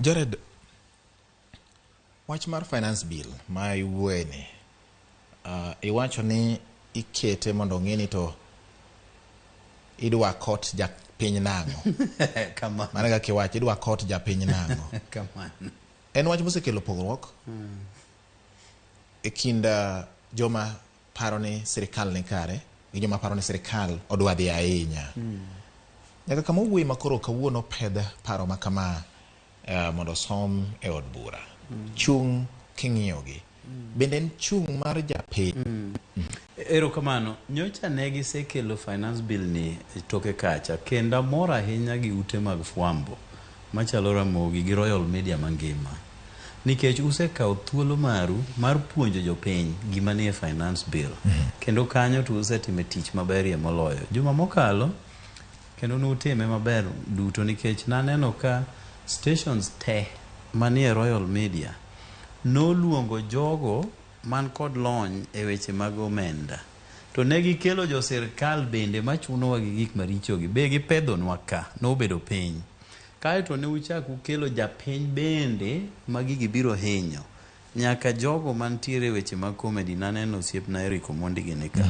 Jared, wach mar finance bill ma iwuoyeni, iwacho ni ikete mondo ong'e ni to idwa kot japiny nang'o. Kamano. Mano kaka iwacho, idwa kot japiny nang'o. Kamano. En wach mosekelo pogruok e kind joma paro ni sirikal ni kare gi joma paro ni sirikal odwa dhi ahinya. Nyaka kama owuoye ma koro kawuono pedh paro ma kama mondo osom e od bura. Chung' king'iyogi. Bende en chung' mar japiny. Erokamano. Nyocha ne gisekelo finance bill ni e toke kacha kendo amor ahinya gi ute mag fwambo machalo Ramogi gi Royal Media mangima. Nikech usekawo thuolo maru mar puonjo jopiny gima nie finance bill. Kendo kanyo to usetime tich maberie moloyo. Juma mokalo kendo nutime maber duto nikech naneno ka stations te manie Royal Media noluongo jogo man kod lony e weche mag omenda. To ne gikelo jo sirkal bende machunowa gi gik marichogi be gipedhonwa ka nobedo piny. Kaeto ne uchak ukelo japiny bende ma gigi biro hinyo. Nyaka jogo mantiere e weche mag comedy naneno osiepna Eric Omondi gini ka.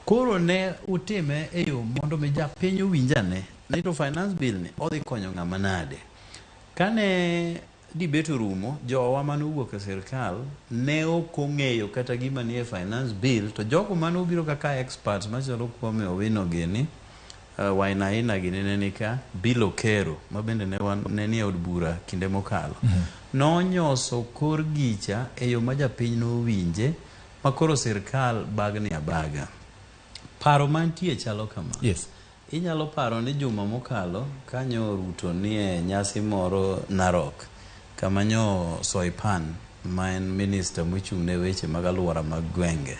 Koro ne utime e yo mondo mi japiny owinj ane ni to finance bill ni odhi konyo ng'ama nade. Kane debate orumo, jowa mane owuok e sirkal ne ok ong'eyo kata gima nie finance bill to jogo mane obiro kaka experts machalo Kwame Owino gini, Wainaina gini ne nika, Bill Okero ma bende ne, wan, ne nie od bura kinde mokalo. Nonyoso kor gicha e yo ma japiny nowinje ma koro sirkal bagni abaga. Paro mantie chalo kama. Yes. Inyalo paro ni juma mokalo kanyo Ruto nie nyasi moro Narok kama nyo Soipan ma en minista mochung' ne weche mag alwora mag gwenge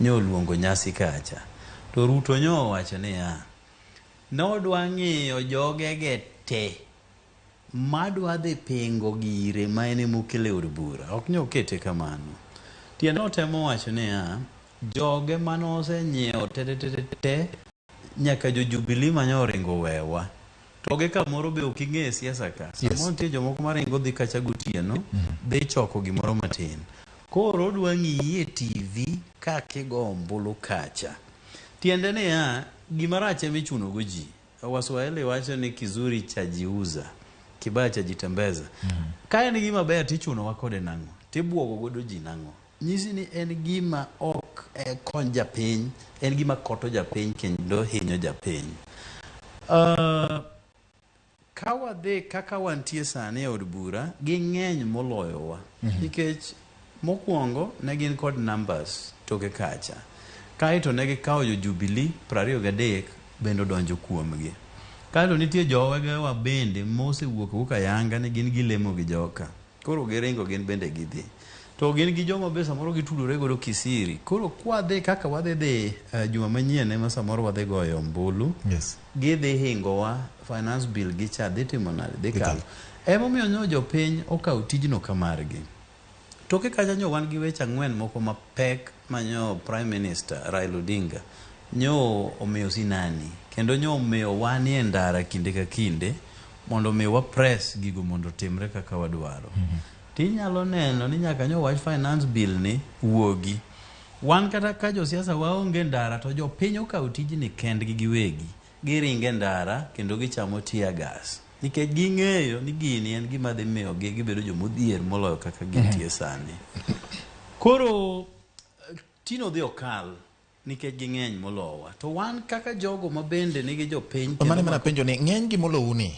nyo oluongo nyasi kacha. To Ruto nyo owacho niya, nodwa ng'iyo jogege te madwa dhi pingo gire ma en emokelo e od bura. Ok nyo okete kamano. Tiende notemo wacho niya, joge manosenyiewo te te te te te nyaka jo Jubilee manyo oringo wewa. To gi kamoro be ok ing'e siasa ka. Samoro nitie jomoko maringo dhi kacha gotieno, dhi choko gimoro matin. Koro odwa ng'iyi e TV kaka igo ombulu kacha. Tiende niya, gima rach ema ichuno go ji. Waswahili wacho ni kizuri chajiuza, kibaya chajitembeza. Ka en gima ber tichunowa kode nang'o? Tibuogo godo ji nang'o? Nyisi ni en gima ok kony japiny, en gima koto japiny kendo hinyo japiny. Ka wadhi kaka wantie sani e od bura, ging'eny moloyowa. Nikech mokwongo ne gin kod numbers toke kacha. Kaeto ne gikawo jo Jubilee 23 bende odonjo kuomgi. Kaeto nitie jowegewa bende mosewuok wuok ayanga ni gin gilemo gi joka. Koro giringo gin bende gidhi. To gin gi joma be samoro gitudore godo kisiri. Koro kwadhi kaka wadhi dhi juma manyien ema samoro wadhi goyo ombulu. Yes. Gidhi hingowa finance bill gi cha dhi timo nade? Dhi kalo. Emomiyo nyo jopiny okawo tijno ka margi. Toke kacha nyo wan gi weche ang'wen moko mapek manyo Prime Minister Raila Odinga nyo omiyo sinani kendo nyo omiyo wanie ndara kinde ka kinde mondo mi wa press gigo mondo otimre kaka wadwaro. Tinyalo neno ni nyaka nyo wach finance bill ni wuogi. Wan kata ka josiasa waonge ndara to jopiny okawo tijni kendgi giwegi. Giringe ndara kendo gichamo tear gas. Nikech ging'eyo ni gini en gima dhi miyo gi gibedo jomodhier moloyo kaka gintie sani. Koro tino dhi okal nikech ging'eny molowa. To wan kaka jogo ma bende nigi jopiny Mano mana penjo ni ng'eny gi molowu ni.